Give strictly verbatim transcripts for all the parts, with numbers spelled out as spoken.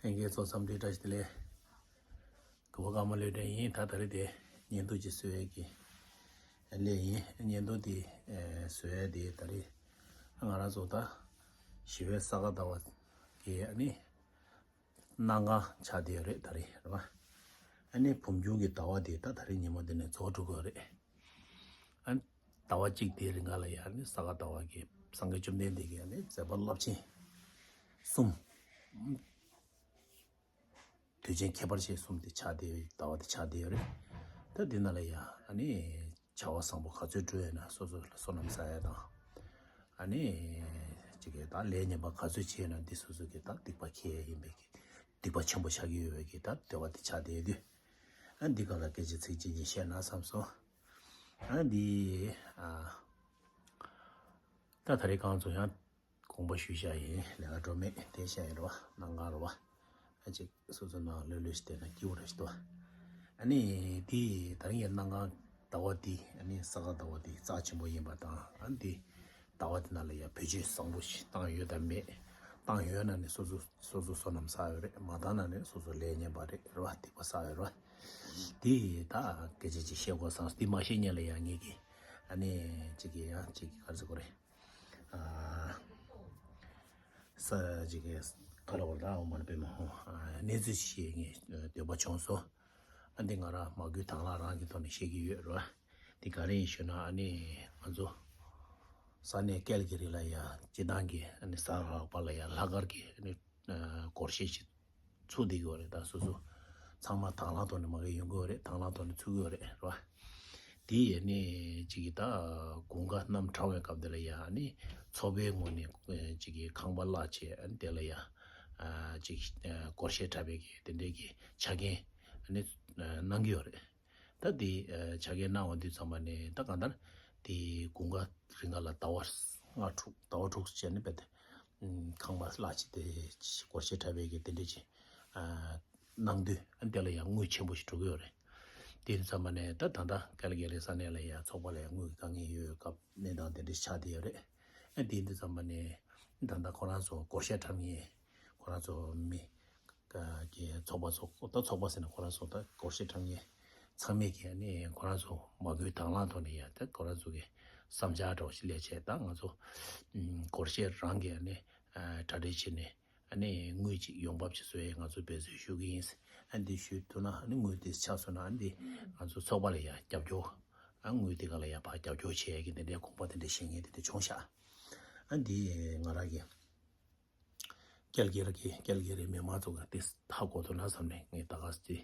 ལྷན་རྒྱས་ཚོ་འཚམས་འདྲི་བཀྲ་ཤིས་བདེ་ལེགས། གུས་པ་ཀརྨ་བློ་གྲོས་ཡིན། ད་ད་རེས་དེ་བརྙན་ཐུང་ཅིག་བཟོ་ཡས་ཀྱི་ལས་ཡིན། བརྙན་ཐུང་དེ་ཨེ་བཟོ་ཡས་དེ་ད་རེས་ང་རང་ཚོ་ད་ཞི་བའི་ས་ག་ཟླ་བ་གི་ཨ་ནི་གནམ་གང་ཆགས་བསྡད་ཡོད་རེད། ད་རེས་རེད་བ། ཨ་ནི་བུམ་འགྱུར་གྱི་ཟླ་བ་དེ་ད་ད་རེས་ཉིན་མོ་དེ་ནས་རྫོགས་འགྲོ་གི་ཡོད་རེད། ཨ་ནི་ཟླ་བ་གཅིག་དེའི་རིང་ག་ལ་ཡ་ཨ་ནི་ས་ག་ཟླ་བ་གི་སངས་རྒྱས་བཅོམ་ལྡན་འདས་ཀྱི་ཨ་ནི་མཛད་པ་རླབས་ཆེན་གསུམ། དུས་ཆེན་ཁྱད་པར་ཅན་གསུམ་དེ་ཆགས་བསྡད་ཡོད། ཟླ་བ་དེ་ཆགས་བསྡད་ཡོད་རེད། ད་འདི་ནང་ལ་ཡ་ཨ་ནི་བྱ་བ་བཟང་པོ་ག་ཚོད་བསྒྲུབས་ཡོད་ན་སོ་སོ་ལ་བསོད་ནམས་བསགས་ཡ་དང་། ཨ་ནི་ཅིག་གི་ད་ལས་ངན་པ་ག་ཚོད་བྱས་ན་འདི་སོ་སོ་གི་ད་སྡིག་པ་འཁྱེར་ཡ་ཡིན་པའི་གི་སྡིག་པ་ཆེན་པོ་ཆགས་ཀྱི་ཡོད་པའི་གི་ད་དེ་བ་དེ་ཆགས་བསྡད་ཡོད་དུས། ཨ་འདི་ག་ལ་སྐད་ཆ་ཚིག་གཅིག་གཉིས་བཤད་ན་བསམ་སོང་། ཨ་འདི་ཨ་ད་ད་རེས་གང་ཚོ་ཡང་དགོངས་པ་ཞུས་བཞག་ཡིན། ལས་ཀ་འགྲོ་མེད་དེ་བཤད་ཡིན་རོ། གནམ་གང་རོ་བ། ཨ་ཅིག་སོ་སོ་ནང་ལོས་ལོས་ཤིག་བལྟས་ན་སྐྱིད་པོ་རེ་ཞིག་འདུག་ཨ་ནི་དེ་ད་རིང་གི་གནམ་གང་ཟླ་བ་དེ་ཨ་ནི་ས་ག་ཟླ་བ་དེ་རྩ་ཆེན་པོ་ཡིན་པ་དང་། ཨ་ནི་དེ་ཟླ་བ་དེ་ནང་ལ་ཡང་བེད་སྤྱོད་བཟང་པོ་ཞིག་བཏང་ཡོད་དམ་མེད། བཏང་ཡོད་ན་ནི་སོ་སོ་སོ་སོ་བསོད་ནམས་བསགས་ཡོད་རེད། མ་བཏང་ན་ནི་སོ་སོ་ལས་ངན་པ་རེད་རོ་བ། སྡིག་པ་བསགས་ཡོད་རོ་བ། དེ་ད་སྐད་ཆ་ཅིག་བཤད་དགོས་བསམ། དེ་མ་བཤད་སྔོན་ལ་ཡང་ངེད་ཀྱི་ཨ་ནི་ཅིག་གི་ཡང་ཅིག་གི་ག་རེ་ཟེར་དགོས་རེད། ས་ཅིག་གི་ཁ་ལ་བར་ད་འོ་མ་ནི་པའི་མ་ཧོ་གནས་ཚུལ་ཞིག་ངས་འདོད་པ་བྱུང་སོང་། ཨ་འདི་ང་རང་མ་བསྐུལ་དང་བླངས་རང་གི་ཐོག་ནས་བཤད་ཀྱི་ཡོད་རོ། འདི་ག་རེ་ཡིན་ཞུ་ན་ཨ་ནི་ང་ཚོ་ས་གནས་ཀལ་གི་རི་ལ་ཡ་སྤྱི་བཏང་གི་ཨ་ནི་ས་ལྷག་པ་ལ་ཡ་ལྷག་དཀར་གི་ཨ་ནི་སྒོར་གཞས་ཤིག་ཚུགས་བསྡད་ཀྱི་ཡོད་རེད། ད་སོ་སོ་ཚང་མ་དང་བླངས་ཐོག་ནས་མ་གི་ཡོང་གི་ཡོད་རེད། དང་བླངས་ཐོག་ནས་ཚུགས་ཀྱི་ཡོད་རེད་རེད་བ། དེ་ཡས་ནས་ཅིག་གི་ད་དགུན་ཁ་གནམ་གྲང་བའི་སྐབས་དེ་ལ་ཡ་ཨ་ནི་ཚོགས་པའི་ངོས་ནས་ཅིག་གི་ཁང་པ་གླ་བྱས་ཨ་ནི་དེ་ལ་ཡ་ཅིག་སྒོར་གཞས་འཁྲབ་པའི་གི་དེ་འདྲའི་གི་ཆ་རྐྱེན་ཨ་ནི་གནང་གི་ཡོད་རེད། ད་དེ་ཆ་རྐྱེན་གནང་བ་དུས་ཙམ་པ་ནས་ད་གང་ལྟར་དེ་དགུན་ཁ་རིང་ག་ལ་ཟླ་བ་ལྔ་དྲུག་ཟླ་བ་དྲུག་བྱས་ནས་བས་ཏེ་ཁང་པ་གླ་བྱས་ཏེ་སྒོར་གཞས་འཁྲབ་པའི་གི་དེ་འདྲ་ཅིག་གནང་དུས་ཨ་དེ་ལ་ཡང་དངུལ་ཆེན་པོ་ཞིག་འགྲོ་གི་ཡོད་རེད། དེ་ཙམ་པ་ནས་ད་ད་ལྟ་ཀལ་གེ་རི་ས་གནས་ལ་ཡང་ཚོགས་པ་ལ་ཡང་དངུལ་གྱི་དཀའ་ངལ་ཡོད་སྐབས་གནས་སྟངས་དེ་འདྲ་ཆགས་བསྡད་ཡོད་རེད། ཨ་དེ་འདི་ཙམ་པ་ནས་ད་ལྟ་ཁོ་རང་ཚོ་སྒོར་གཞས་འཁྲབ་མཁན་ཁོ་རང་ཚོ་མི་གི་ཚོགས་པ་ཚོ་ད་ཚོགས་པ་ཟེར་ན་ཁོ་རང་ཚོ་ད་སྒོར་གཞས་འཁྲབ་མཁན་ཚང་མས་ཀྱི་ཨ་ནི་ཁོ་རང་ཚོ་མ་བསྐུལ་དང་བླངས་ཐོག་ནས་ཡང་ད་ཁོ་རང་ཚོ་གི་བསམ་འཆར་འདྲ་བོ་ཞིག་སླེབས་བྱས། ད་ང་ཚོ་སྒོར་གཞས་རང་གི་ཨ་ནི་གྲ་སྒྲིག་བྱས་ནས་ཨ་ནི་དངུལ་ཅིག་ཡོང་འབབ་ཅིག་བཟོ་ཡས་ང་ཚོ་འབད་བརྩོན་ཞུ་གི་ཡིན། ཨ་འདི་ཞུ་ཐུབ་ན་ཨ་ནི་དངུལ་དེ་ཆགས་སོང་ན་ཨ་འདི་ང་ཚོ་ཚོགས་པ་ལ་ཡང་རྒྱབ་སྐྱོར། ཨ་དངུལ་དེ་ག་ལ་ཡང་ཕར་རྒྱབ་སྐྱོར་བྱེད་ཡས་ཀྱི་དེ་འདྲའི་དགོངས་པ་དེ་འདྲ་བཞེས་མཁན་དེ་འདྲ་བྱུང་ཤག་ཨ་འདི་ང་རང་གི་ཀལ་གེ་རི་གི་ཀལ་གེ་རི་མི་མང་ཚོ་གི་དེ་ཧ་གོ་ཐུབ་ན་བསམ་ནས་ངས་ད་ག་སེ་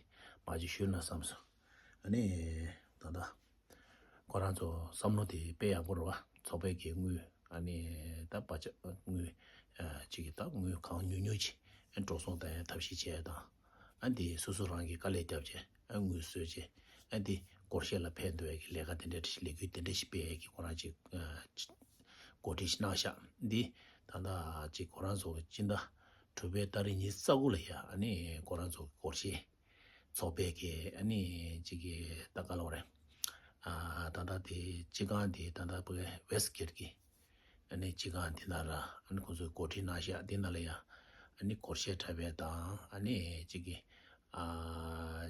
མ་ཅིག་ཞུས་ན་བསམ་སོང་། ཨ་ནི་ད་ལྟ་ཁོ་རང་ཚོ་བསམ་བློ་དེ་དཔེ་ཡག་པོ་རེད་བ། ཚོགས་པའི་གི་དངུལ་ཨ་ནི་ད་པ་ཆ་དངུལ་ཨ་ཅིག་གི་ད་དངུལ་གང་ཉུང་ཉུང་ཅིག་ཨ་འགྲོ་སོང་བཏང་ཡ་ཐབས་ཤེས་བྱས་དང་། ཨ་འདི་སོ་སོ་རང་གི་དཀའ་ལས་བརྒྱབ་བྱས་ཨ་དངུལ་བཟོས་བྱས་ཨ་འདི་སྒོར་གཞས་ལ་ཕན་ཐོགས་ཡ་གི་ལས་ཀ་དེ་འདྲ་ཞིག་ལས་འགུལ་དེ་འདྲ་ཞིག་སྤེལ་ཡ་གི་ཁོ་རང་ཅིག་ཨ་འགོ་ཁྲིད་ཞིག་གནང་ཤག་འདི་ད་ལྟ་ཅིག་ཁོ་རང་ཚོ་གི་སྤྱི་ཟླ་དྲུག་པའི་ཏ་རིག་ཉི་ཤུ་རྩ་དགུ་ལ་ཡ་ཨ་ནི་ཁོ་རང་ཚོ་གི་སྒོར་གཞས་ཚོགས་པའི་གི་ཨ་ནི་ཅིག་གི་ད་ག་ལབ་རེད། ཨ་ད་ལྟ་དེ་སྤྱི་ཁང་དེ་ད་ལྟ་བོད་ཝེ་སི་ཊི་གེ་ཊི་གི་ཨ་ནི་སྤྱི་ཁང་དེ་ནང་ལ་ཨ་ནི་ཁོང་ཚོས་གོ་སྒྲིག་གནང་ཤག་དེ་ནང་ལ་ཡ་ཨ་ནི་སྒོར་གཞས་འཁྲབ་པའི་དང་ཨ་ནི་ཅིག་གི་ཨ་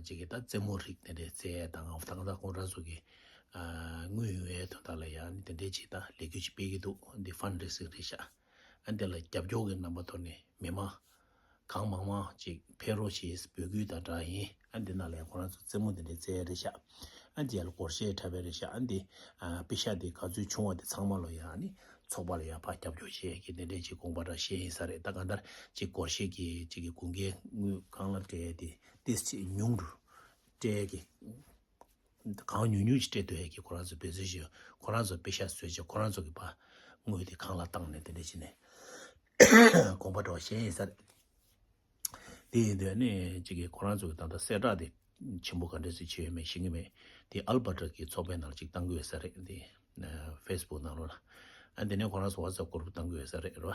ཅིག་གི་ད་རྩེད་མོ་རིགས་དེ་འདྲའི་རྩེ་ཡ་དང་ད་གང་ལྟར་ཁོང་རང་ཚོ་གི་ཨ་དངུལ་ཡོང་ཡའི་དོན་དག་ལ་ཡ་ཨ་ནི་དེ་འདྲའི་ཅིག་ད་ལས་འགུལ་ཅིག་སྤེལ་གི་འདུག་འདི་ཕན་རེ་སིང་རེད་ཤག་ཨ་འདི་ལ་རྒྱབ་སྐྱོར་གྱི་རྣམ་པ་ཐོག་ནས་མི་མང་གང་མང་མང་ཅིག་ཕེབས་རོགས་ཞེས་འབོད་སྐུལ་དང་སྦྲགས་ཡིན། ཨ་འདི་ནང་ལ་ཡང་ཁོ་རང་ཚོ་རྩེད་མོ་འདི་འདྲའི་རྩེ་ཡ་རེད་ཤག་ཨ་འདི་ཡ་ལ་སྒོར་གཞས་འཁྲབ་པ་རེད་ཤག་ཨ་འདི་ཨ་པེ་ཤག་འདི་ག་ཚོད་བྱུང་བ་འདི་ཚང་མ་ལོ་ཡ་ཨ་ནི་ཚོགས་པ་ལ་ཡ་ཕར་རྒྱབ་སྐྱོར་བྱེད་ཡ་གི་འདི་འདྲའི་ཅིག་དགོངས་པ་འདྲ་བཞེས་ཡིན་ས་རེད། ད་གང་ལྟར་ཅིག་སྒོར་གཞས་ཀྱི་ཅིག་གི་དགུན་ཁའི་དངུལ་གང་ལ་སྤྲད་ཡ་དེ་ཏིས་ཅིག་ཉུང་རུ་སྤྲད་ཡ་གི་གང་ཉུང་ཉུང་ཞིག་སྤྲད་ཐུབ་ཡས་ཀྱི་ཁོ་རང་ཚོ་འབད་བརྩོན་ཞུ། ཁོ་རང་ཚོ་པེ་ཤག་བཟོས་བྱས་ཁོ་རང་ཚོ་གི་ཕར་དངུལ་དེ་གང་ལ་བཏང་ནས་དེ་འདྲ་བྱས་ནས་དགོངས་པ་འདྲ་བོ་བཞེས་ཡིན་ས་རེད། དེ་ཡིན་དུས་ནི་གཅིག་གིས་ཁོ་རང་ཚོ་གི་ད་ལྟ་གསལ་བསྒྲགས་དེ་ཆེན་པོ་ག་འདྲ་ཞིག་བྱས་ཡོད་མེད་ཤེས་ཀྱི་མེད། དེ་ཨལ་བྷ་ཊ་གི་ཚོགས་པའི་ནང་ལ་ཅིག་བཏང་གི་ཡོད་ས་རེད། དེ་ཕེ་སི་བུག་ནང་ལོགས་ལ། ཨ་དེ་ནས་ཁོ་རང་ཚོ་ཝ་ཊི་སེབ་གུ་རུབ་བཏང་གི་ཡོད་ས་རེད་རོ།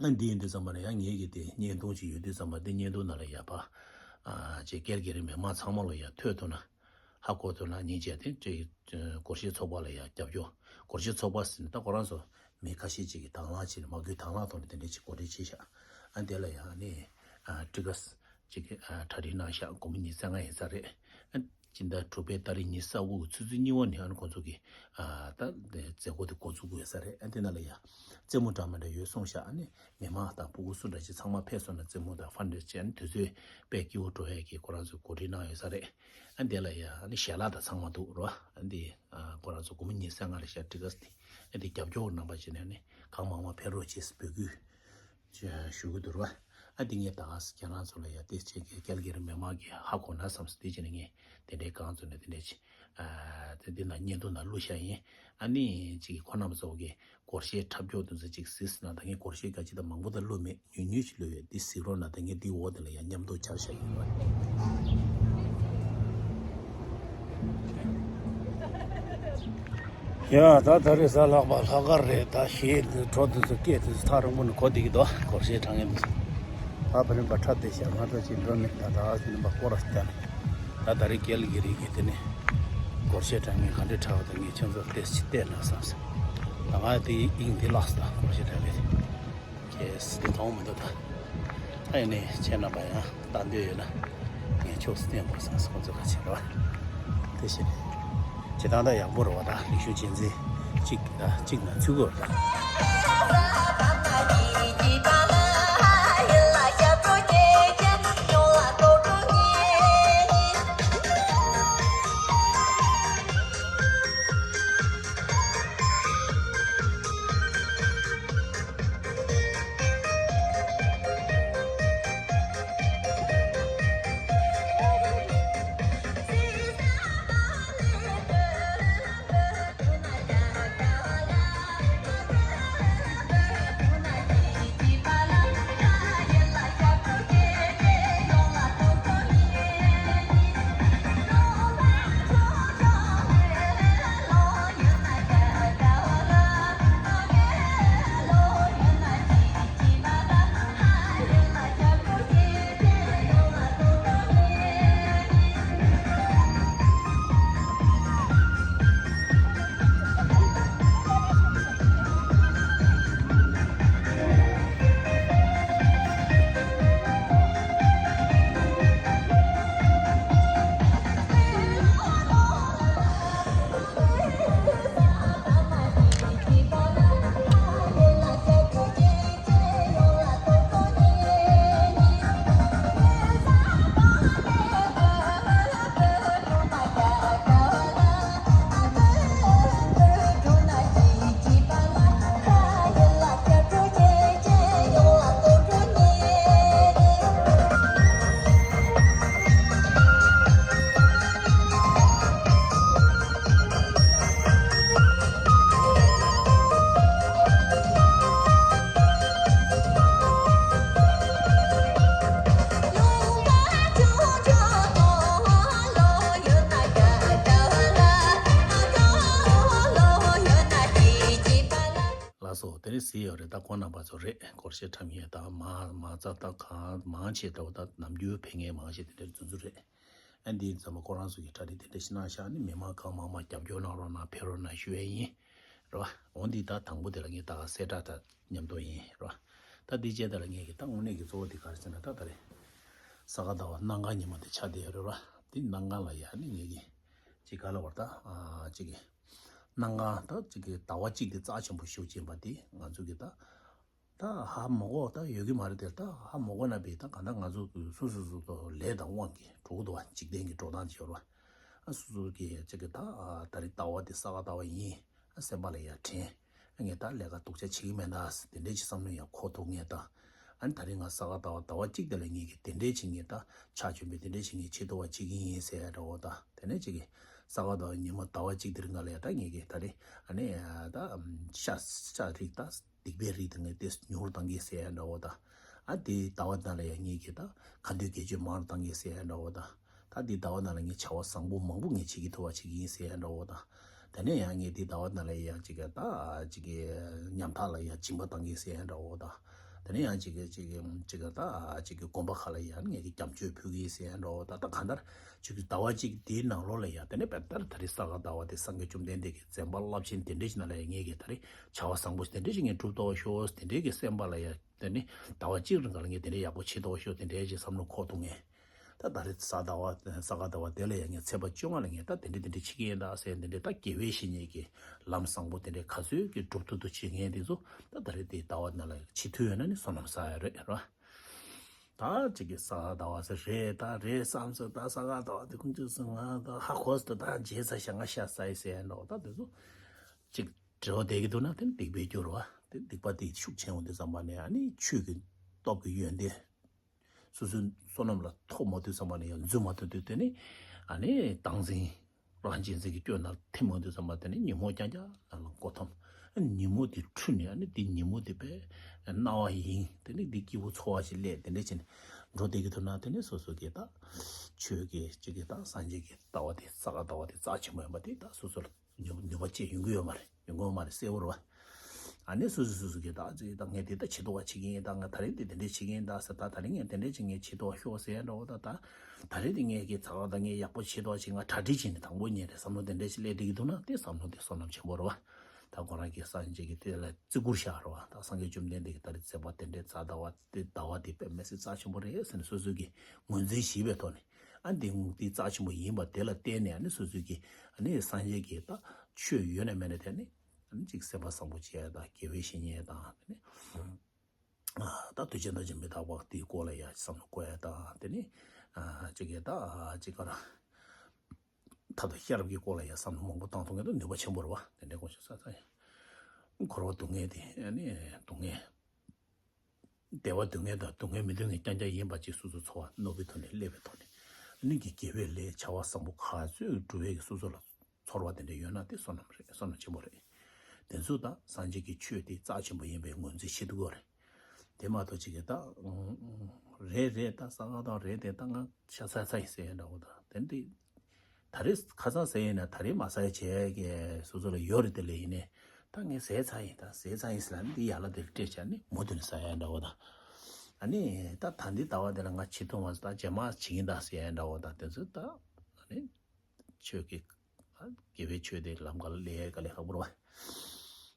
ཨ་འདི་ཡིན་དུས་ཙམ་པ་ལ་ཡང་ངེད་ཀྱི་དེ་བརྙན་ཐུང་ཅིག་ཡོད་དུས་ཙམ་པ་དེ་བརྙན་ཐུང་ནང་ལ་ཡ་ཕར་ཨ་ཅིག་ཀལ་གེ་རི་མི་མང་ཚང་མ་ལ་ཡ་ཐོས་ཐུབ་ན་ཧ་གོ་ཐུབ་ན་སྙིང་རྗེ་དེ་ཅིག་སྒོར་གཞས་ཚོགས་པ་ལ་ཡ་རྒྱབ་སྐྱོར། སྒོར་གཞས་ཚོགས་པ་ཟེར་ན་ད་ཁོ་རང་ཚོ་མི་ཁ་ཤས་ཅིག་གིས་དང་བླངས་བྱས་ནས་མ་བསྐུལ་དང་བླངས་ཐོག་ནས་དེ་འདྲས་ཅིག་གོ་སྒྲིག་བྱས་ཤག་ཨ་དེ་ལ་ཡ་ཨ་ནི་ ཨ་ཊི་ཀ་སི་ཅིག་གི་ཨ་གྲ་སྒྲིག་གནང་ཤག་དགོང་མོ་ཉི་ཤུ་རྩ་ལྔ་ཡིན་ས་རེད། ཨ་སྤྱི་ཟླ་དྲུག་པའི་ཏ་རིག་ཉི་ཤུ་རྩ་དགུ་གི་ཆུ་ཚོད་གཉིས་པ་ནས་ཨ་ནི་ཁོང་ཚོ་གི་ཨ་ད་མཛད་སྒོ་དེ་འགོ་འཛུགས་དགོས་ས་རེད། ཨ་དེ་ནང་ལ་ཡ་རྩེད་མོ་འདྲ་མི་འདྲ་ཡོད་གསུངས་ཤག་ཨ་ནི་མི་མང་དང་ཕྲུ་གུ་སུ་འདྲ་ཅིག་ཚང་མ་ཕེབས་སོང་ན་རྩེད་མོ་དང་ཧྥན་ཌེ་ཛིང་ཨ་ནི་དུས་ཚོད་དཔེ་སྐྱིད་པོ་འགྲོ་ཡས་ཀྱི་ཁོ་རང་ཚོས་གོ་སྒྲིག་གནང་ཡོད་ས་རེད། ཨ་དེ་ལ་ཡ་ཨ་ནི་ཞལ་ལག་དང་ཚང་མ་འདུག་རོ། ཨ་འདི་ཨ་ཁོ་རང་ཚོ་དགོང་མོ་ཉི་ཤུ་རྩ་ལྔ་རེད་ཤག་ཊི་ཀ་སི་དེ། ཨ་འདི་རྒྱབ་སྐྱོར་རྣམ་པ་བྱས་ནས་ཨ་ནི་གང་མང་མང་ཕེབས་རོགས་བྱེད་ཟེར་འབོད་སྐུལ་ཞུ་གི་འདུག་རོ། ཨ་འདི་ངས་ད་ག་ས་ཁྱེད་རང་ཚོ་ལ་ཡ་དེ་བྱེད་ཀྱི་ཀལ་གི་རི་མི་མང་གི་ཧ་གོ་ན་བསམ་སོང་། དེ་བྱས་ནས་ངས་དེ་འདྲའི་གང་ཚོ་ནས་དེ་འདྲའི་ཅིག་ཨ་དེ་འདི་ན་བརྙན་ཐུང་ན་བླུགས་བཞག་ཡིན། ཨ་ནི་ཅིག་ཁོ་རྣམ་ཚོ་གི་སྒོར་གཞས་འཁྲབ་སྐྱོར་དེ་ཚོ་ཅིག་གཟིགས་ན་ད་ངས་སྒོར་གཞས་ག་ཅི་ད་མང་པོ་ད་བླུགས་མེད། ཉུང་ཉུང་ཞིག་བླུགས་ཡོད། འདི་གཟིགས་རོགས་གནང་། ད་ངས་འདི་འོག་དེ་ལ་ཡང་མཉམ་དུ་སྦྱར་བཞག་ཡིན་པ། ཡ་ད་ད་རེས་གཟའ་ལྷག་པ་ལྷག་དཀར་རེད། ད་གཞས་འདི་བྲོ་དེ་ཚོ་སྐད་དེ་ཚོ་ཐག་རིང་པོ་ནས་གོ་བསྡད་ཀྱི་འདུག་སྒོར་གཞས་འཁྲབ་མཁན་དེ་ཚོ། ད་བ་རིམ་པ་འཁྲབ་བསྡད་ཤག་ང་ཚོ་ཅིག་འགྲོ་མེད། ད་ད་བ་རིམ་པ་སྐོར་ར་བསྐྱལ། ད་ད་རེས་ཀལ་གི་རི་གི་དེ་ནས་སྒོར་གཞས་འཁྲབ་མཁན་ག་འདྲས་འཁྲབ་པ་དང་ངས་ཁྱོད་ཚོར་ཏོག་ཙམ་བལྟས་ན་བསམ་སོང་། ད་ང་དེའི་དབྱིངས་དེ་བརླགས་སོང་། ད་སྒོར་གཞས་འཁྲབ་མཁན་དེ་ཁྱེད་སི་དེ་མཐོང་མི་འདུག་ད་ཨ་ཡིན་ནའི་ཁྱེད་རྣམ་པ་ཡང་ལྟ་འདོད་ཡོད་ན་ངས་ཕྱོགས་སུ་བསྟན་དགོས་བསམ་སོང་། ཁོང་ཚོ་ག་ཕྱིན་རོགས། དེ་བཞིན་བྱེད་སྟངས་ད་ཡག་པོ་རེད་བ། ད་རིག་གཞུང་གཅེས་འཛིན་གཅིག་ད་གཅིག་ན་ཚུད་དགོས་རེད་ད། ལགས་སོ། དེ་རིང་གཟིགས་ཡོད་རེད། ད་ཁོང་རྣམ་པ་ཚོ་རེད། སྒོར་གཞས་འཁྲབ་མཁན་ད་མ་མ་རྩ་ད་གང་མང་ཆེ་འདྲ་བོ་ད་ནམ་རྒྱུན་ཕེབས་མཁན་མང་ཆེ་དེ་འདྲ་རྫུན་རྫུན་རེད། ཨ་འདི་ཚང་མ་ཁོ་རང་ཚོ་གི་གྲ་སྒྲིག་དེ་འདྲ་ཞིག་གནང་ཤག་ཨ་ནི་མི་མང་གང་མང་མང་རྒྱབ་སྐྱོར་གནང་རོགས་གནང་། ཕེབས་རོགས་གནང་ཞུ་ཡས་ཡིན། རེད་བ། འོ་འདི་ད་དང་པོ་དེ་ལ་ངས་ད་ག་གསལ་བསྒྲགས་ད་མཉམ་དུ་ཡིན། རེད་བ། ད་འདི་བྱས་ད་ལ་ངས་གི་ད་དངོས་གནས་ཀྱི་གཙོ་བོ་དེ་ག་རེ་ཟེར་ན་ད་ད་རེད། ས་ག་ཟླ་བ་གནམ་གང་ཉི་མ་དེ་ཆགས་བསྡད་ཡོད་རེད་བ། འདི་གནམ་གང་ལ་ཡ་ཨ་ནི་ངས་གི་ཅིག་ག་ལ་བར་ད་ཨ་ཅིག་གི་གནམ་གང་ད་ཅིག་གི་ཟླ་བ་གཅིག་དེ་རྩ་ཆེན་པོ་ཞེ་པོ་ཅིག་ཡིན་པ་དེ་ང་ཚོ་གི་ད། ད་ཧ་མ་གོ་ད་ཡོད་ཀྱི་མ་རེད་དེ། ད་ཧ་མ་གོ་ན་བས་ད་གང་ལྟར་ང་ཚོ་སོ་སོ་སོ་སོ་ལས་དང་དབང་གིས་འགྲོ་གི་འདུག་བ། འཇིག་རྟེན་གྱི་འགྲོ་སྟངས་ཅིག་ཡོད་རེད་བ། ཨ་སོ་སོ་གི་ཅིག་གི་ད་ད་རེས་ཟླ་བ་དེ་ས་ག་ཟླ་བ་ཡིན། ཨ་སེམས་པ་ལ་ཡ་དྲན། ཨ་ངས་ད་ལས་ཀ་སྡུག་ཅག་བྱེད་ཀྱི་མེད་ན་དེ་འདྲའི་ཅིག་བསམ་བློ་ཡང་འཁོར་ཐུབ་ངེས་ད། ཨ་ནི་ད་རེས་ང་ས་ག་ཟླ་བ་ཟླ་བ་གཅིག་དེ་ལ་ངས་གི་དེ་འདྲའི་ཅིག་ངས་ད་ཕྱག་མཆོད་འབུལ་དེ་འདྲའི་ཅིག་ངས་བྱེད་ཐུབ་པ་བྱེད་ཀྱི་ཡིན་ཟེར་ཡ་འདྲ་བོ་ད། དེ་ནས་ཅིག་གི་ས་ག་ཟླ་བ་ཉི་མ་ཟླ་བ་གཅིག་དེ་རིང་ག་ལ་ཡ་ད་ངས་གི་ད་རེས་ཨ་ནི་ད་ཤ་ཤ་རིགས་ད། སྡིག་པའི་རིགས་དེ་ངས་ཏོག་ཙམ་ཉུང་རུ་བཏང་གི་ཟེར་ཡ་འདྲ་བོ་དང་། ཨ་དེའི་ཟླ་བ་ནང་ལ་ཡང་ངས་ཀྱིས་ད་ཁ་འདོན་དགེ་སྦྱོར་མང་རུ་བཏང་གི་ཟེར་ཡ་འདྲ་བོ་དང་། ད་དེའི་ཟླ་བ་ནང་ལ་ངས་བྱ་བ་བཟང་པོ་མང་པོ་ངས་བྱེད་ཀྱི་ཐུབ་པ་བྱེད་ཀྱི་ཡིན་ཟེར་ཡ་འདྲ་བོ་དང་། དེ་ནས་ཡང་ངས་དེའི་ཟླ་བ་ནང་ལ་ཡང་ཅིག་ག་ད་ཅིག་གི་ཉམ་ཐག་ལ་ཡང་སྦྱིན་པ་བཏང་གི་ཟེར་ཡ་འདྲ་བོ་དང་། དེ་ནས་ཡང་ཅིག་གི་ཅིག་གི་ཅིག་ག་ད་ཅིག་གི་དགོན་པ་ཁག་ལ་ཡང་ངས་ཀྱིས་སྐྱབས་བཅོལ་ཕུལ་གི་ཡིན་ཟེར་ཡ་འདྲ་བོ་དང་། ད་གང་ལྟར། ཅིག་ཟླ་བ་གཅིག་དེའི་ནང་ལོགས་ལ་ཡ་དེ་ནས་དཔེ་ལྟར་ད་རེས་ས་ག་ཟླ་བ་དེ་སངས་རྒྱས་བཅོམ་ལྡན་འདས་ཀྱི་བྱིན་པ་རླབས་ཆེན་དེ་འདྲས་ཞིག་ནང་ལ་ཡ་ངས་ཀྱིས་ད་རེས་བྱ་བ་བཟང་པོ་དེ་འདྲས་ཞིག་ངས་སྒྲུབ་ཐུབ་པ་ཤོག་དེ་འདྲས་ཀྱི་སེམས་པ་ལ་ཡ་ དེ་ནི་ཟླ་བ་གཅིག་རིང་ག་ལ་ངས་དེ་འདྲའི་ཡག་པོ་བྱེད་ཐུབ་ཤོག་དེ་འདྲའི་ཅིག་བསམ་བློ་འཁོར་འདུག་ངས། ད་ད་རེས་ས་ཟླ་བ་ས་ག་ཟླ་བ་དེ་ལ་ཡང་ངས་ཚེས་པ་བཅོ་ལྔ་ལ་ངས་ད་དེ་འདྲ་དེ་འདྲ་བྱེད་ཀྱི་ཡིན་ད་ཟེར། དེ་འདྲ་ད་དགེ་བའི་བཤེས་གཉེན་གྱི་ལམ་བཟང་པོ་དེ་འདྲ་ག་ཚོད་ཀྱི་སྒྲུབ་ཐུབ་ཐུབ་བྱེད་མཁན་དེ་ཚོ་ད་ད་རེས་དེ་ཟླ་བ་ནང་ལ་བྱེད་ཐུབ་ཡོད་ན་ནི་བསོད་ནམས་བསགས་ཡ་རེད་ར། ད་ཅིག་གི་ས་ཟླ་བ་ཟེར་རེད་ད་རེད་བསམ་སོང་། ད་ས་ག་ཟླ་བ་དེ་ཁོང་ཚོས་ང་ད་ཧ་གོ་སོང་། ད་རྗེས་ས་ཞག་ང་ཤ་ཟ་ཡི་ཟེར་ཡ་འདྲ་བོ་ད་དེ་ཚོ་ཅིག་འབྲེལ་བ་བསྡད་ཀྱི་འདུག་ན་དེ་ནི་སྡིག་པའི་རྒྱུ་རེད་བ། དེ་སྡིག་པ་དེ་ཤུགས་ཆེན་པོ་འདི་བསམ་པ་ནས་ཨ་ནི་ཆོས་ཀྱི་སྟོབས་ཀྱི་ཡོན་ཏན་སོ་སོའི་བསོད་ནམས་ལ་ཐོགས་མ་ཐུབ་བསམ་པ་ནས་ཡང་འཛུལ་མ་ཐུབ་དུས་དེ་ནི་ཨ་ནི་བདག་འཛིན་རང་གཅེས་འཛིན་གྱི་སྐྱོན་ནང་ཐིམ་མ་ཐུབ་བསམ་པ་དེ་ནི་ཉོན་མོངས་རྐྱང་རྐྱང་ནང་ལ་མགོ་འཐོམས། ཨ་ནི་ཉོན་མོངས་དེ་འཁྲུལ་ནས་ཨ་ནི་དེ་ཉོན་མོངས་དེ་པས་སྣང་བ་ཡིན་དེ་ནི་དེ་སྐྱིད་པོ་ཚོར་བ་ཞིག་སླེབས་དེ་འདྲ་བྱས་ནས་འགྲོ་བསྡད་ཀྱི་འདུག་ན་དེ་ནི་སོ་སོ་གི་ད་ཆོས་ཀྱི་ཅིག་གི་ད་སངས་རྒྱས་ཀྱི་ལྟ་བ་དེ་ས་ག་ལྟ་བ་དེ་རྩ་ཆེན་པོ་ཡིན་པ་དེ་ད་སོ་སོ་ལ་ནུས་ནུས་པ་ཅིག་ཡོང་གི་ཡོད་མ་རེད། ཡོང་གི་ཡོད་མ་རེད་གསལ་པོ་རེད་བ། ཨ་ནི་སོ་སོ་སོ་སོ་གི་ད་ཅིག་ད་ངས་དེ་ད་བྱེད་ཐུབ་པ་བྱེད་ཀྱི་ཡིན། ད་ང་ད་རེས་དེ་དེ་འདྲས་བྱེད་ཀྱི་ཡིན་ད་ཟེར། ད་ད་རེས་ངས་དེ་འདྲས་བྱེད་ངས་བྱེད་ཐུབ་པ་ཤོག་ཟེར་ཡ་འདྲ་བོ། ད་ད་ད་རེས་དེ་ངས་ཀྱི་ཚ་བ་ད་ངས་ཡག་པོ་བྱེད་ཐུབ་པ་བྱེད། ང་གྲ་སྒྲིག་བྱེད་ནས་དང་པོ་ཉིད་རེད་བསམ་བློ་དེ་འདྲས་ཞིག་སླེབས་བསྡད་ཀྱི་འདུག་ན་དེ་བསམ་བློ་དེ་བསོད་ནམས་ཆེན་པོ་རེད་བ། ད་ཁོ་རང་གི་སངས་རྒྱས་ཀྱི་དེ་ལ་བརྩི་བཀུར་བཞག་རེད་བ། ད་སངས་རྒྱས་བཅོམ་ལྡན་འདས་ཀྱི་ད་རེས་མཛད་པ་དེ་འདྲས་ཚ་ཟླ་བ་དེ་ཟླ་བ་དེ་དཔེ་མི་སྲིད་རྩ་ཆེན་པོ་རེད་ཟེར་ནས་སོ་སོ་གི་ངོས་འཛིན་བྱས་པའི་ཐོག་ནས། ཨ་འདི་འདི་རྩ་ཆེན་པོ་ཡིན་པ་དེ་ལ་བརྟེན་ནས་ཨ་ནི་སོ་སོའི་གི་ཨ་ནི་སངས་རྒྱས་ཀྱི་ད་ཆོས་ཡོད་ན་མེད་ན་དེ་ནི་ཨ་ནི་ཅིག་སེམས་པ་བཟང་པོ་བྱས་དང་དགེ་བའི་བཤེས་གཉེན་དང་དེ་ནི་ད་དུས་ཆེན་ད་ཅིག་མི་རྟག་པ་དེའི་སྐོར་ལ་ཡ་བསམ་བློ་འཁོར་ཡ་དང་དེ་ནི་ཅིག་གི་ད་ཅིག་ག་ར་ཐབས་དང་ཤེས་རབ་ཀྱི་སྐོར་ལ་ཡ་བསམ་བློ་མང་པོ་བཏང་ཐུབ་མཁན་དེ་ནུས་པ་ཆེན་པོ་རེད་བ། དེ་འདྲའི་དགོངས་ཞུ་ས་ས་ཡ། འཁོར་བ་སྡུག་བསྔལ་དེ་ཨ་ནི་སྡུག་བསྔལ། བདེ་བ་སྡུག་བསྔལ་དང་སྡུག་བསྔལ་མི་སྡུག་བསྔལ་རྐྱང་རྐྱང་ཡིན་པ་ཅིག་སོ་སོ་ཚོར་བ་རྣོ་པོའི་ཐོག་ནས་སླེབས་པའི་ཐོག་ནས་ཨ་ནི་གི་དགེ་བའི་ལས་བྱ་བ་བཟང་པོ་ག་ཚོད་སྒྲུབ་པའི་གི་སོ་སོ་ལ་ཚོར་བ་དེ་འདྲ་ཡོད་ན་དེ་བསོད་ནམས་རེད། བསོད་ནམས་ཆེན་པོ་རེད། དེ་ཚོ་དང་སངས་རྒྱས་ཀྱི་ཆོས་དེ་རྩ་ཆེན་པོ་ཡིན་པའི་ངོས་འཛིན་བྱེད་ཐུབ་ཀྱི་རེད། དེ་མ་གཏོགས་ཅིག་གི་ད་རེད་རེད་ད་ས་ག་ད་རེད་དེ་ད་ང་ཤ་ཚ་ཚ་ཡིན་ཟེར་ཡ་འདྲ་བོ་ད་དེ་འདི། ད་རེས་ཁ་སང་ཟས་ཡིན་ན་ད་རེས་མ་ཟ་ཡ་བྱས་ཀྱི་སོ་སོ་ལ་ཡོད་རེད་དེ་ལས་ཡིན་ནས་ད་ངས་ཟས་ཚར་ཡིན་ད་ཟས་ཚར་ཡིན་ཟེར་ལ་འདི་ཡར་ལ་དེར་སྤྲད་བྱས་ནས་མུ་མཐུད་ནས་ཟ་ཡ་འདྲ་བོ་དང་། ཨ་ནི་ད་ད་འདི་ཟླ་བ་འདི་ལ་ང་བྱེད་ཐུབ་མ་སོང་ད་རྗེས་མ་བྱེད་ཀྱིན་ད་ཟེར་ཡ་འདྲ་བོ་དང་དེ་ཚོ་ད་ཨ་ནི་ཆོས་ཀྱི་དགེ་བའི་ཆོས་དེ་ལམ་ཁ་ལ་སླེབས་ཡ་དཀའ་ལས་ཁག་པོ་རེད་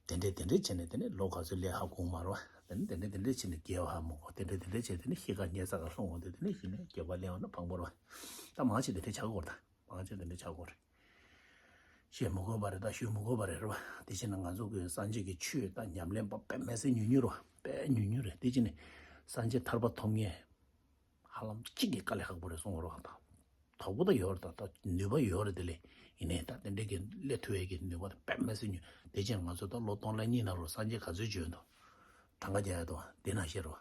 བ། དེ་འདྲས་དེ་འདྲས་བྱས་ནས་དེ་ནས་ལོ་ག་ཚོད་སླེབས་ཧ་གོ་མ་རེད་བ། དེ་ནས་དེ་འདྲས་དེ་འདྲས་བྱས་ནས་རྒས་པ་ཧ་མ་གོ། དེ་འདྲས་དེ་འདྲས་བྱས་དེ་ནས་ཤི་ཁ་ཉལ་ས་ག་ལྷུང་འོང་དུས་དེ་ནས་གཞི་ནས་རྒས་པ་སླེབས་འོང་ན་ཕངས་པོ་རེད་བ། ད་མང་ཆེ་དེ་འདྲས་ཆགས་ཀྱི་ཡོད་རེད་ད། མང་ཆེ་དེ་འདྲ་ཆགས་ཀྱི་ཡོད་རེད། བཤད་མི་དགོས་པ་རེད་ད་ཞུ་མི་དགོས་པ་རེད་རེད་བ། དེ་བྱས་ན་ང་ཚོ་གི་སངས་རྒྱས་ཀྱི་ཆོས་དང་ཉམས་ལེན་པ་དཔེ་མི་སྲིད་ཉུང་ཉུང་རེད་བ། དཔེ་ཉུང་ཉུང་རེད། དེ་བྱས་ནས་སངས་རྒྱས་ཐར་པ་ཐོབ་མཁན་ཧ་ལམ་གཅིག་གི་དཀའ་ལས་ཁག་པོ་རེད་གསུང་གི་རེད་བ་ད། དོགས་པ་ད་ཡོད་རེད་ད། ད་ནུས་པ་ཡོད་རེད་དེ་ལས་ཡིན་ནའི་ད་དེ་འདྲ་གི་སླེབས་ཐུབ་ཡས་ཀྱི་ནུས་པ་དཔེ་མི་སྲིད་ཉུང་། དེ་བྱས་ན་ང་ཚོ་ད་ལོ་སྟོང་ལྔ་གཉིས་ནང་ལོ་སངས་རྒྱས་ག་ཚོད་བྱོན་འདུག་གྲངས་ཀ་རྒྱག་ཡ་འདུག་བ་དེ་ནང་བཤད་རེད་བ།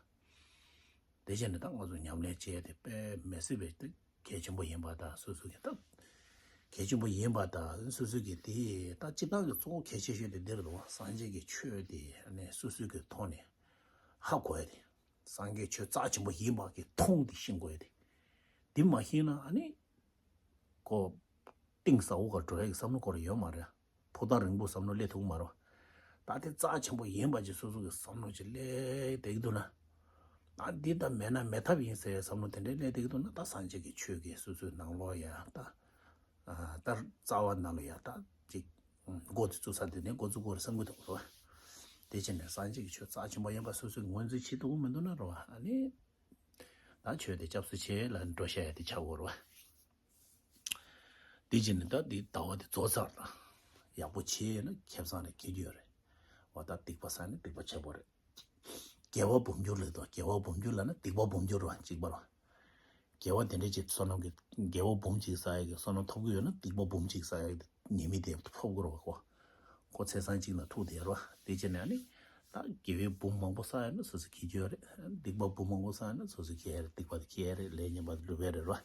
དེ་བྱས་ནས་ད་ང་ཚོ་ཉམས་ལེན་བྱས་ཏེ་དཔེ་མི་སྲིད་པའི་དེ་གལ་ཆེན་པོ་ཡིན་པ་དང་སོ་སོ་གི་ད་གལ་ཆེན་པོ་ཡིན་པ་དང་སོ་སོ་གི་དེ་ད་སྤྱིར་བཏང་གི་གཙོ་བོ་གལ་ཆེ་ཤོས་དེ་འདི་རེད་འདུག་བ། སངས་རྒྱས་ཀྱི་ཆོས་དེ་ཨ་ནི་སོ་སོ་གི་ཐོག་ནས་ཧ་གོ་ཡ་དེ། སངས་རྒྱས་ཆོས་རྩ་ཆེན་པོ་ཡིན་པ་གི་མཐོང་དེ་ཤེས་དགོས་ཡ་དེ། འདི་མ་ཤེས་ན་ཨ་ནི། ཁོ། གཏིང་ཟབ་པོ་ག་འགྲོ་ཡ་གི་བསམ་བློ་སྐོར་ཡོད་མ་རེད། ཕུགས་ཐག་རིང་པོ་བསམ་བློ་སླེབས་ཐུབ་ཀྱི་མ་རེད། ད་དེ་རྩ་ཆེན་པོ་ཡིན་པ་ཅིག་སོ་སོ་གི་བསམ་བློ་ཅིག་སླེབས་བསྡད་ཀྱི་འདུག་ན། ཨ་འདི་ད་མེད་ན་མེད་ཐབས་ཡིན་ཟེར་བསམ་བློ་དེ་འདྲས་སླེབས་བསྡད་ཀྱི་འདུག་ན་ད་སངས་རྒྱས་ཀྱི་ཆོས་ཀྱི་སོ་སོའི་ནང་ལོགས་ཡ་ད། ཨ་ད་རྩ་བ་ནང་ལ་ཡ་ད་ཅིག་འགོ་དེ་བཙུགས་ས་དེ་ནས་འགོ་བཙུགས་དགོས་རེད་བསམ་གྱི་འདུག་རེད་བ། དེ་བྱས་ནས་སངས་རྒྱས་ཀྱི་ཆོས་རྩ་ཆེན་པོ་ཡིན་པ་སོ་སོས་ངོས་འཛིན་བྱེད་ཐུབ་ཀྱི་མི་འདུག་ན་རེད་བ། ཨ་ནི། ད་ཆོས་དེ་སྐྱབས་སུ་མཆི་ལ་འགྲོ་བཤད་ཡ་དེ་ཆགས་ཀྱི་ཡོད་རེད་བ། དེ་བྱས་ནས་ད་འདི་ཟླ་བ་དེ་རྫོགས་ཚར་ད། ཡག་པོ་བྱས་ཡོད་ན་ཁེ་བཟང་རེ་འཁྱེར་རྒྱུ་ཡོད་རེད། འོ་ད་སྡིག་པ་བསགས་ན་སྡིག་པ་ཆེན་པོ་རེད། དགེ་བ་འབུམ་འགྱུར་ལབ་དང་དགེ་བ་འབུམ་འགྱུར་ལབ་ན་སྡིག་པ་འབུམ་འགྱུར་རེད་བ་གཅིག་པ་རེད་བ། དགེ་བ་དེ་འདྲ་ཅིག་བསོད་ནམས་ཀྱི་དགེ་བ་འབུམ་གཅིག་བསགས་ཡ་གི་བསོད་ནམས་ཐོབ་ཀྱི་ཡོད་ན་སྡིག་པ་འབུམ་གཅིག་བསགས་ཡ་གི་ཉེས་དམིགས་དེ་ཕོག་གི་རེད་བ་ཁོ། ཁོ་ཚེས་བཟང་གཅིག་ན་ཐུག་བསྡད་རོ། དེ་བྱས་ནས་ཨ་ནི། ད་དགེ་བའི་འབུམ་མང་པོ་བསགས་ཡོད་ན་སོ་སོ་སྐྱིད་རྒྱུ་རེད། སྡིག་པ་འབུམ་མང་པོ་བསགས་ཡོད་ན་སོ་སོ་སྐྱིད་རེད། སྡིག་པ་དེ་སྐྱིད་རེད། ལས་ངན་པ་དེ་སྒྲུབ་ཡ་རེད་རོ།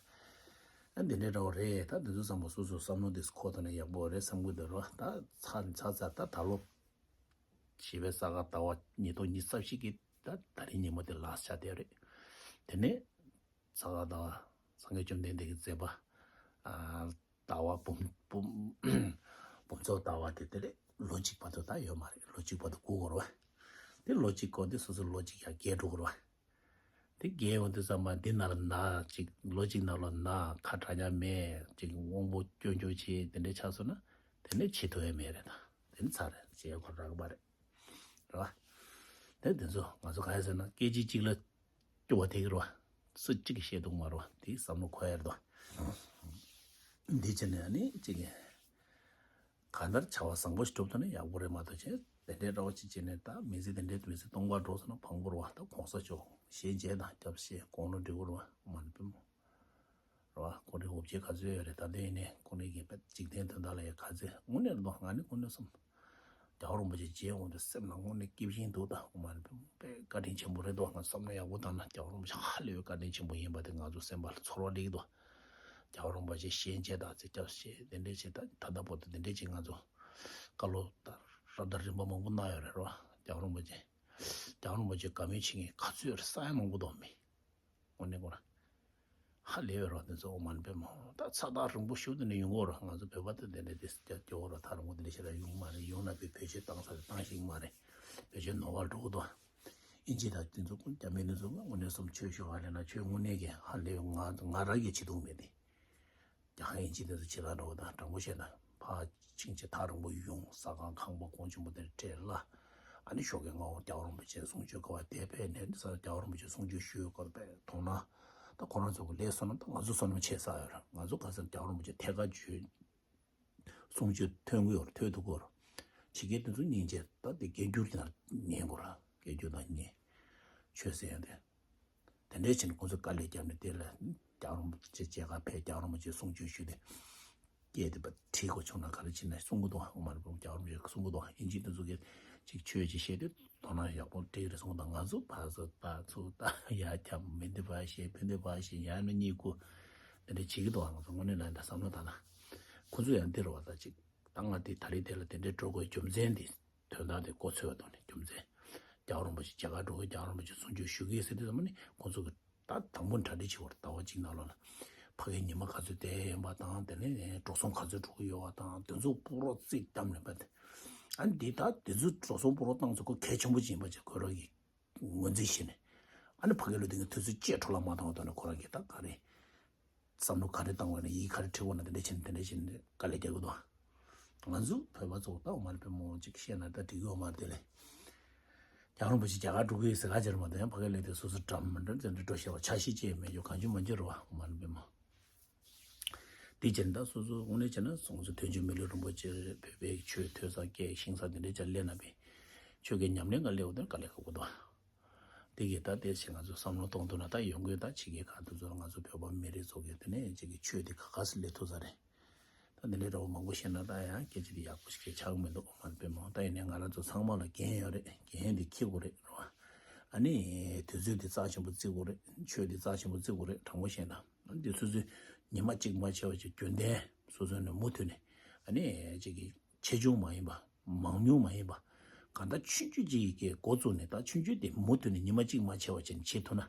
ཨ་འདི་འདྲའི་འདྲ་བོ་རེད། ད་འདི་ཚོ་བསམ་པ་སོ་སོ་བསམ་བློ་དེ་ཁོ་ཐོག་ནས་ཡག་པོ་རེད་བསམ་གི་འདུག་རོ། ད་ཚ་ཚ་ཚ་ད་ད་ལོ། བྱིས་པའི་ས་ག་ཟླ་བ་ཉིས་སྟོང་ཉི་ཤུ་རྩ་བཞི་གི་ད་ད་རིང་ཉིན་མོ་དེ་ལགས་ཆགས་བསྡད་རེད། དེ་ནས། ས་ག་ཟླ་བ། སངས་རྒྱས་བཅོམ་ལྡན་འདས་ཀྱི་མཛད་པ། ཨ། ཟླ་བ་འབུམ་འབུམ་འབུམ་ཚོགས་ཟླ་བ་དེ་དེ་ལས་ལོ་གཅིག་བར་དུ་ད་ཡོད་མ་རེད། ལོ་གཅིག་བར་དུ་སྒུག་དགོས་རེད་བ། དེ་ལོ་གཅིག་སྒུག་དུས་སོ་སོ་ལོ་གཅིག་ཡར་རྒས་འགྲོ་གི་རེད་བ། དེ་རྒས་ཡོང་དུས་ཙམ་པ་འདི་ནང་ལ་ན་ཅིག་ལོ་གཅིག་ནང་ལ་ན་ཁ་གྲག་ཉག་མེད་ཅིག་དབང་པོ་སྐྱོ་སྐྱོ་བྱེད་དེ་འདྲ་ཆགས་སོང་ན་དེ་ནས་བྱེད་ཐུབ་ཡ་མེད་རེད་ད། དེ་ནི་ཚར་རེད། བྱེད་ཡ་ཁོ་རག་པ་རེད། རེད་བ། དེ་དེ་ཚོ་ང་ཚོ་ག་རེ་ཟེར་ན་སྐད་ཅིག་གཅིག་ལ་སྐྱོ་བ་དེ་གི་རོ། སུ་གཅིག་གིས་བཤད་འདུག་མ་རོ། དེ་བསམ་བློ་འཁོར་ཡ་རེད་དོ། འདི་བྱས་ནས་ཨ་ནི་གཅིག་གིས་གང་ལྟར་བྱ་བ་བཟང་པོ་ཞིག་སྒྲུབ་ཐུབ་ན་ཡག་པོ་རེད་མ་གཏོགས་བྱས་དེ་འདྲའི་འདྲ་བོ་ཅིག་བྱས་ནས་ད་མི་ཚེ་དེ་འདྲའི་མི་ཚེ་སྟོང་པར་འགྲོ་སོང་ན་ཕངས་པོ་རེད་བ། ད་གོང་ས་མཆོག་གཞས་མཇལ་དང་སྐྱབས་བཤད་དགུང་ལོ་འབྲི་གུ་རེད་བ། མ་ནི་པུས་མོ་རེད་བ། ཁོ་རའི་འོ་བརྒྱལ་ག་ཚོད་ཡོད་རེད། ད་ལྟའི་ནས་ཁོ་རའི་གི་འཇིག་རྟེན་དོན་དག་ལ་ཡ་ག་ཚོད་དངོས་གནས་རེད་དོ། ང་ནི་དངོས་གནས་སོམ། རྒྱལ་བ་རིན་པོ་ཆེ་མཇལ་འོང་དུས་སེམས་ནང་དངོས་གནས་སྐྱིད་ཤིང་འདུག་ད་ཨོཾ་མ་ཎི་པདྨེ་ཧཱུྃ་དཔེ་བཀའ་དྲིན་ཆེན་པོ་རེད་དོ། ང་བསམ་བློ་ཡག་པོ་བཏང་ན་རྒྱལ་བ་རིན་པོ་ཆེ་ཧ་ལས་པའི་བཀའ་དྲིན་ཆེན་པོ་ཡིན་པ་དེ་ང་ཚོ་སེམས་པ་ལ་ཚོར་བ་སླེབས་ཀྱི་འདུག་རྒྱལ་བ་རིན་པོ་ཆེ་ཞལ་མཇལ་དང་ཚེ་སྐྱབས་ཞེས་དེ་འདྲས་བྱས་ད་ད་ལྟ་བར་དུ་དེ་འདྲས་བྱས་ང་ཚོ་བཀའ་སློབ་དང་རབ་དང་རིམ་པ་མང་པོ་གནང་ཡོད་རེད་རོ། རྒྱལ་བ་རིན་པོ་ཆེ་རྒྱལ་བ་རིན་པོ་ཆེ་དགའ་མོས་བྱེད་མཁན་ག་ཚོད་རེད་ས་ཡ་མང་པོ་འདུག་མི། དངོས་གནས་ཁོ་རང་ཧ་ལས་པའི་རོ། དེ་ཚོ་ཨོཾ་མ་ཎི་པདྨེ་ཧཱུྃ་ད་ས་ཐག་རིང་པོ་ཞིག་ཏུ་ནས་ཡོང་གི་རོ། ང་ཚོ་བོད་པ་དེ་དེ་འདྲས་དེ་སྐྱ་སྐྱོ་བོ་རོ། ཐག་རིང་པོ་དེ་འདྲས་ཞེ་དྲག་ཡོང་མ་རེད། ཡོང་ན་བོད་བོད་ཆས་བཏང་ས་དེ་བཏང་ཤེས་ཀྱི་མ་རེད། བོད་ཆས་ནོར་བར་འགྲོ་གི་འདུག་ཨིན་ཇི་དང་དེ་ཚོ་རྒྱ་མི་དེ་ཚོ་དངོས་གནས་སོམ་ཆོས་ཞུ་བ་ལས་ན་ཆོས་དངོས་གནས་ཀྱི་ཧ་ལས་ང་ང་རང་གིས་བྱེད་ཐུབ་མེད་དེ། རྒྱ་ཧན་ཨིན་ཇི་དེ་ཚོ་ཇི་ལྟར་འགྲོ་དང་དྲང་པོ་བཤད་ན་ཕར་ཕྱིན་ཆད་ཐག་རིང་པོ་ཡོང་ས། ཁང་ཁང་པ་གོང་ཆེན་པོ་དེར་སྤྲད་ལ། ཨ་ནི་ཞོགས་ཀས་སྔ་པོ་རྒྱལ་བ་རིན་པོ་ཆེ་གསུང་ཆོས་སྐོར་བ་དེ་ཕེབས་ནས་ས་རྒྱལ་བ་རིན་པོ་ཆེ་གསུང་ཆོས་ཞུས་སྐོར་པའི་དོ་སྣང་། ད་ཁོ་རང་ཚོ་གི་ལས་བསོད་ནམས་ད་ང་ཚོ་བསོད་ནམས་ཆེ་ས་ཡོད་རེད། ང་ཚོ་ག་ས་རྒྱལ་བ་རིན་པོ་ཆེ་ཐད་ཀར་བརྒྱུད་གསུང་ཆོས་ཐོན་གི་ཡོད་རེད། ཐོས་ཐུབ་གི་ཡོད་རེད། ཕྱི་རྒྱལ་དེ་ཚོ་སྙིང་རྗེ་ད་དེ་སྐད་སྒྱུར་གྱི་ནང་ཉན་དགོས་ར། སྐད་སྒྱུར་དང་ཉན། ཆོས་ཟེར་ཡ་དེ། དེ་འདྲའི་ཕྱིན་ཁོང་ཚོས་དཀའ་ལས་བརྒྱབ་ནས་དེ་ལ་རྒྱལ་བ་རིན་པོ་ཆེ་མཇལ་ཁ་ཕེབས། རྒྱལ་བ་རིན་པོ་ཆེ་གསུང་ཆོས་ཞུས་ཏེ། སྐད་དེ་བ་ཁྲིད་དགོས་བྱུང་ན་ག་རེ་བྱས་ན་གསུང་གི་འདུག་ཨོཾ་མ་ཎི་པདྨེ་ཧཱུྃ་རྒྱལ་བ་རིན་པོ་ཆེ་གསུང་གི་འདུག་ཨིན་ཇི་དེ་ཚོ་གིས་ཅིག་ཆོས་ཅིག་བཤད་དུས་དོ་སྣང་ཡག་པོ་སྤྲད་རེད་གསུང་དང་། ང་ཚོ་ཕར་ཚུར་ལྟ་ཚུར་ལྟ་ཡ་ཁྱམ་མི་འདི་ཕར་བཤད་ཕི་འདི་ཕར་བཤད་ཡ་ནི་གཉིད་ཁུག་དེ་འདྲ་བྱེད་ཀྱི་འདུག་ང་ཚོ་དངོས་གནས་ལ་ད་བསམ་བློ་བཏང་ན་ཁོ་ཚོ་ཡང་འདི་རེད་བ། ད་ཅིག་ད་ང་དེ་ད་རེས་དེ་ལ་དེ་འདྲའི་འགྲོ་དགོས་རྒྱུ་མཚན་དེ། དོན་དག་དེ་མགོ་ཚོས་པ་དང་ནི་རྒྱུ་མཚན། རྒྱལ་བ་རིན་པོ་ཆེ་མཇལ་ཁ་འགྲོ་གི་རྒྱལ་བ་རིན་པོ་ཆེ་གསུང་ཆོས་ཞུ་གི་ཟེར་དུས་ཙམ་ནི་ཁོང་ཚོ་གི་ད་དང་པོ་གྲ་སྒྲིག་བྱེད་དགོས་རེད། ཟླ་བ་གཅིག་ནང་ལོགས་ལ་ཕ་གི་ཉི་མ་ག་ཚོད་བསྡད་ཡིན་པ་དང་དེ་ནས་འགྲོ་སོང་ག་ཚོད་འགྲོ་གི་ཡོད་པ་དང་དེ་ཚོ་ཕུག་རོགས་རྩིས་གཏམ་ལེན་པ་དེ། ཨ་ནི་འདི་ད་དེ་ཚོ་འགྲོ་སོང་ཕུག་རོགས་བཏང་ཚོ་ཁོ་གལ་ཆེན་པོ་ཅིག་ཡིན་པ་ཅིག་ཁོ་རང་གི་ངོས་འཛིན་བྱས་ནས། ཨ་ནི་ཕ་གི་ལོ་དེ་གི་དུས་ཚོད་བཅད་འཕྲོ་བརླག་མ་བཏང་བ་དང་ནི་ཁོ་རང་གི་ད་ག་རེ། བསམ་བློ་ག་རེ་བཏང་བ་ན་ཡིག་ག་རེ་བྲིས་པ་ན་དེ་འདྲ་བྱས་ནས་དེ་འདྲ་བྱས་ནས་དཀའ་ལས་རྒྱག་གི་འདུག་ང་ཚོ་བོད་པ་ཚོ་ད་ཨོཾ་མ་ཎི་པདྨེ་ཧཱུྃ་ཅིག་བཤད་ན་ད་འགྲིག་གི་ཡོད་མ་རེད་དེ་ལས། རྒྱལ་བ་རིན་པོ་ཆེ་རྒྱ་གར་འགྲོ་གི་ཡོད་ཟེར་ག་ཅེར་མ་དང་ཡང་ཕ་གི་ལས་དེ་སོ་སོ་འགྲམ་མི་འགྲམ་དེ་འདྲ་འགྲོ་ཤེས་པ་ཆ་ཤས་ཅིག་མེད་རྒྱུ་གང་བྱུང་མང་བྱུང་རེད་བ། ཨོཾ་མ་ཎི་པདྨེ་ཧཱུྃ། དེ་བྱས་ན་ད་སོ་སོ་དངོས་གནས་བྱས་ན་སོང་ཚེ་དོན་གཅིག་མི་ལུས་རིན་པོ་ཆེ་རེད། བོད་པའི་ཆོས་ཐོས་ས་སྐད་ཤེས་ས་དེ་འདྲའི་ཅིག་སླེབས་ན་པས་ཆོས་ཀྱི་ཉམས་ལེན་ག་སླེབས་འོ་དེ་དཀའ་ལས་ཁག་པོ་འདུག་དེ་གི་ད་དེ་ཞིག་ང་ཚོ་བསམ་བློ་གཏོང་ཐུབ་ན་ད་ཡོང་གི་ད་ཕྱི་རྒྱལ་ཁག་དེ་ཚོ་ལ་ང་ཚོ་བོད་པ་མི་རིགས་ཚོ་གི་དེ་ནས་ཅིག་གི་ཆོས་དེ་ག་ག་སེ་སླེབས་ཐུབ་ས་རེད། ད་འདི་འདྲའི་འདྲ་བོ་མང་པོ་བཤད་ན་ད་ཡང་སྐད་ཆ་དེ་ཡག་པོ་ཞིག་ཆགས་ཀྱི་མི་འདུག་ཨོཾ་མ་ཎི་པདྨེ་ཧཱུྃ། ད་ཡིན་ནའི་ང་རང་ཚོ་ཚང་མ་ལ་འགན་ཡོད་རེད། འགན་དེ་འཁྱེར་དགོས་རེད་རེད་བ། ཨ་ནི་དུས་ཚོད་དེ་རྩ་ཆེན་པོ་བརྩི་དགོས་རེད། ཆོས་དེ་རྩ་ཆེན་པོ་བརྩི་དགོས་རེད། དྲང་པོ་བཤད་ན་འདི་སོ་སོའི་ཉི་མ་གཅིག་མ་ཆད་པ་ཅིག་རྒྱུན་ལྡན་སོ་སོ་ནས་མུ་མཐུད་ནས་ཨ་ནི་ཅིག་གི་ཆེ་ཆུང་མ་ཡིན་པ། མང་ཉུང་མ་ཡིན་པ། གང་ལྟར་ཆུང་ཆུང་ཅིག་གི་འགོ་བཙུགས་ནས་ད་ཆུང་ཆུང་དེ་མུ་མཐུད་ནས་ཉི་མ་གཅིག་མ་ཆད་པ་བྱས་ནས་བྱེད་ཐུབ་ན།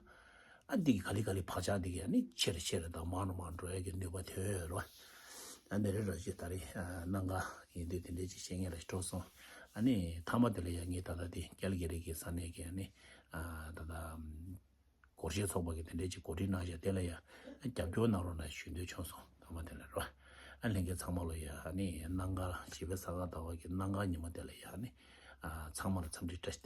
ཨ་འདི་གི་ག་ལེ་ག་ལེ་བག་ཆགས་འདི་གི་ཨ་ནི་ཆེ་རུ་ཆེ་རུ་དང་མང་རུ་མང་རུ་འགྲོ་ཡ་གི་ནུས་པ་དེ་ཡོད་རེད་བ། ཨ་འདི་རེད་ར་ཅིག་ད་རེས་ཨ་གནམ་གང་ཡིན་དུས་དེ་འདྲའི་ཅིག་བཤད་མཁན་ར་ཞིག་གྲོགས་སོང་། ཨ་ནི་མཐའ་མ་དེ་ལ་ཡ་ངས་ད་ལྟ་དེ་ཀལ་གྷི་རི་གི་ས་གནས་ཀྱི་ཨ་ནི་ཨ་ད་ལྟ། སྒོར་གཞས་ཚོགས་པ་གིས་དེ་འདྲའི་ཅིག་གོ་སྒྲིག་གནང་བཞག་དེ་ལ་ཡ་རྒྱབ་སྐྱོར་གནང་རོགས་གནང་ཞུ་འདོད་བྱུང་སོང་། ཐོག་མ་དེ་ལ་རོ། ཨ་ལྷན་རྒྱས་ཚང་མ་ལ་ཡ་ཨ་ནི་གནམ་གང་བྱིས་པའི་ས་ག་ཟླ་བ་གི་གནམ་གང་ཉི་མ་དེ་ལ་ཡ་ཨ་ནི་ཨ་ཚང་མ་ལ་འཚམས་འདྲི་བཀྲ་ཤིས་བདེ་